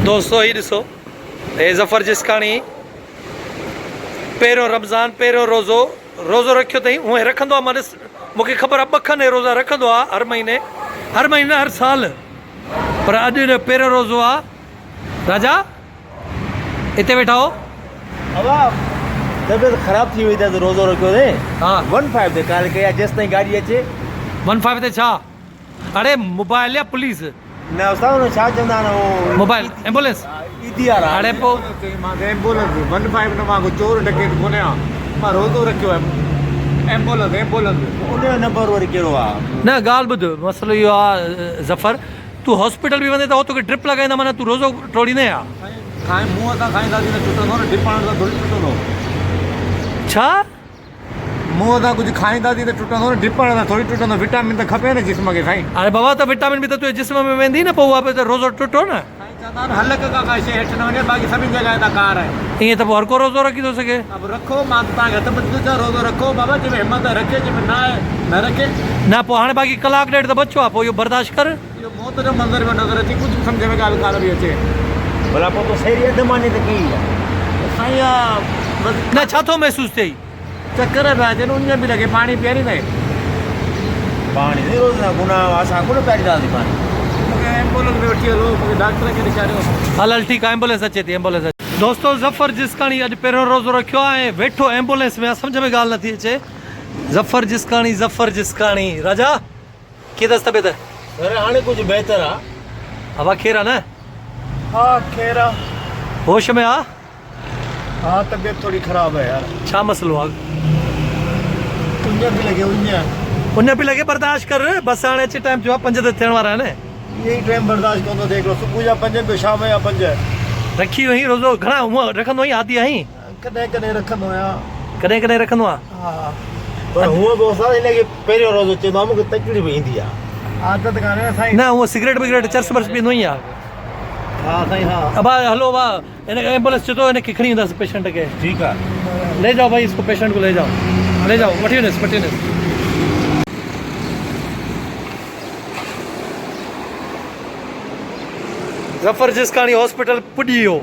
دوستو هي ڏسو هي ظفر جسڪاڻي پهريون رمضان پهريون روزو روزو رکيو اٿئي هونئن رکندو آ مان ڏس مونکي خبر آ ٻه کن هي روزا رکندو آ هر مهيني هر مهيني نه هر سال پر اڄ هن جو پهريون روزو آ راجا اتي ويٺا هو. ابا طبيعت خراب ٿي وئي اٿس روزو رکيو اٿئي ها ون فائيو تي ڪال ڪئي آ جيستائين گاڏي اچي. ون فائيو تي ڇا؟ اڙي موبائل يا پوليس؟ نه استاد ان ڇا چوندا آهن اهو موبائل ايمبولينس ايڌي وارا. اڙي پو. چئي مان ايمبولنس ون فائيو نه مان ڪو چور ڊڪيت ڪونه آهيان مان روزو رکيو آهي ايمبولنس ايمبولنس. ان جو نمبر وري ڪهڙو آ. نه ڳالهه ٻڌ مسئلو اهو آ ظفر تون هاسپيٽل به ويندين ته هو توکي ڊرپ لڳائيندا معنيٰ تون روزو ٽوڙيندين ها. سائين کائين منهن سان کائينداسين ته ٽٽندو نه ڊرپ هڻڻ سان ٿوري ٽٽندو. ڇا؟ منهن سان ڪجهه کائينداسين ته ٽٽندو نه ڊرپ هڻڻ سان ٿوري ٽٽندو وٽامن ته کپي نه جسم کي سائين. اڙي بابا ته وٽامن به ته تنهنجي جسم ۾ ويندي نه پوء اها به ته روزو ٽٽو نه. سائين چوندا آهن حلق کان ڪا شيء هيٺ نه وڃي باقي سڀني جڳهين تان ڪار آهي. ائين ته پوء هر ڪو روزو رکي ٿو سگهي. اب رکو مان ته توهان کي هٿ ٻڌي ٿو چوان روزو رکو بابا جنهن ۾ همت آهي رکي جنهن ۾ نه آهي نه رکي. نه پوء هاڻي باقي ڪلاڪ ڏيڍ ته بچو آهي پوء اهو برداشت ڪر. اهو موت جو منظر پيو نظر اچي ڪجهه به سمجهه ۾ ڳالهه ڪانه پئي اچي. ڀلا پوء تو سهري اڌ ماني ته ڪئي آ. سائين اها بس. نه ڇا ٿو محسوس ٿئي؟ چڪر پيا اچن اڃ پئي لڳي پاڻي پياريندين؟ پاڻي نه روز نه گناهه آ اسان ڪونه پيارينداسين پاڻي. مون کي ايمبولنس ۾ وٺي هلو مون کي ڊاڪٽر کي ڏيکاريو. هل هل ٺيڪ آ ايمبولينس اچي ٿي ايمبولينس اچي. دوستو ظفر جسڪاڻي اڄ پهريون روزو رکيو آ ۽ ويٺو ايمبولينس ۾ آ سمجهه ۾ ڳالهه نٿي اچي ظفر جسڪاڻي ظفر جسڪاڻي راجا. ڪيئن اٿس طبيعت؟ سر هاڻي ڪجهه بهتر آ. هوا خير آ نه؟ ها خير آ. هوش ۾ آ؟ ها طبيعت ٿوري خراب آ يار. ڇا مسئلو آ؟ اڃ پي لڳي اڃ. اڃ پي لڳي برداشت ڪر بس هاڻي اچي ٽائيم ٿيو آ پنج ته ٿيڻ وارا آهن. اهي ئي ٽائيم برداشت ڪونه ٿو ٿئي هڪڙو صبح جا پنج ٻيو شام جا پنج. رکي وئين روزو گهڻا هونء رکندو آهين عادي آهين؟ ڪڏهن ڪڏهن رکندو آهيان. ڪڏهن ڪڏهن رکندو آهين؟ ها. پر هونء به استاد هن کي پهريون روزو چوندو آهيان مون کي تڪليف ايندي آهي. عادت ڪانهي نه سائين. نه هونء سگريٽ وگريٽ چرس برس پيئندو آهين يا؟ ها سائين ها. ابا هلو ابا هن کي ايمبولينس چئو ٿو هن کي کڻي وينداسين پيشنٽ کي. ٺيڪ آهي. لي جائو ڀائي اس ڪو پيشنٽ ڪو لي جائو لي جائو وٺي وڃوس وٺي وڃوس. ظفر جسڪاڻي هاسپيٽل پڄي ويو.